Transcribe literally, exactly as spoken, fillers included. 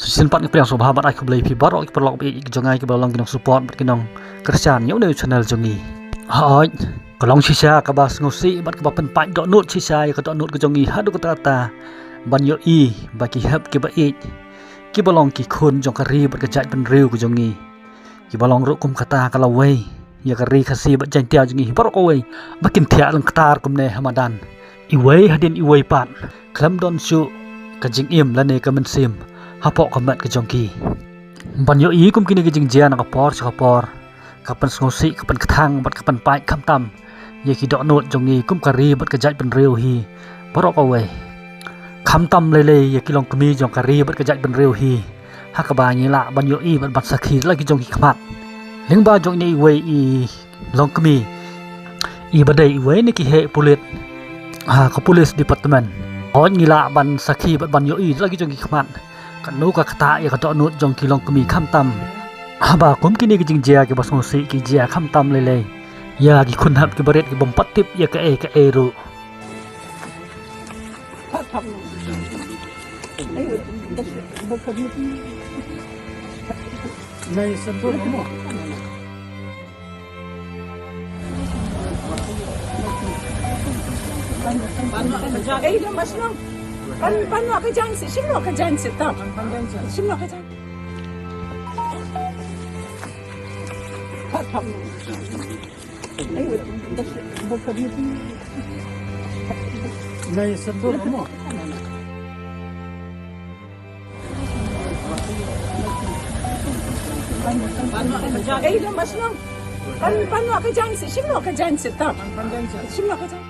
Shisien pat nga pdiang sngewbha bad ai khublei phi baroh ki paralok ba ïeit ki jong nga kiba long ki nong support bad ki nong kyrshan ïa une u channel jong ngi. Hooid, ka long shisha kaba sngewsih bad kaba pynpait dohnud shisha ïa ka dohnud ka jong ngi haduh katta katta ban ïohi ba ki hep kiba ïeit kiba long ki khun jong ka ri bad ka jaitbynriew ka jong ngi, kiba long ruh kum kata ka lawei ïa ka ri Khasi bad Jaintia jong ngi baroh kawei ba kin thiah lyngktar kumne ha madan. Iwei hadien iwei pat khlem don shuh ka jingim lane ka mynsiem hapoh ka met ka jong ki. Ban ïohi kum kine ki jingjia na ka por sha ka por ka pynsngewsih, ka pynkthang bad ka pynpait khamtam ïa ki dohnud jong ngi kum ka ri bad ka jaitbynriew hi baroh kawei. Khamtam lei lei ïa ki longkmie jong ka ri bad ka jaitbynriew hi ha kaba ngi lah ban ïohi bad ban sakhi da la ki jong ki khmat. Lyngba jong ine iwei i longkmie iba dei iwei na ki heh pulit ha ka police department, hooid ngi lah ban sakhi bad ban ïohi da la ki jong ki khmat katno ka ktah ïa ka dohnud jong ki longkmie khamtam haba kum kine ki jingjia kiba sngewsih ki jia khamtam lei lei ïa ki khun hep kiba rit ki bym pat tip ïa kaei kaei ruh. Ei, lam ba shnong. Pan, pan wa ka jang si, shim wa ka jang si, ta. Shim wa ka jang. Ei, lam ba shnong. Pan, pan wa ka jang si, shim wa ka jang si, ta. Shim wa ka jang.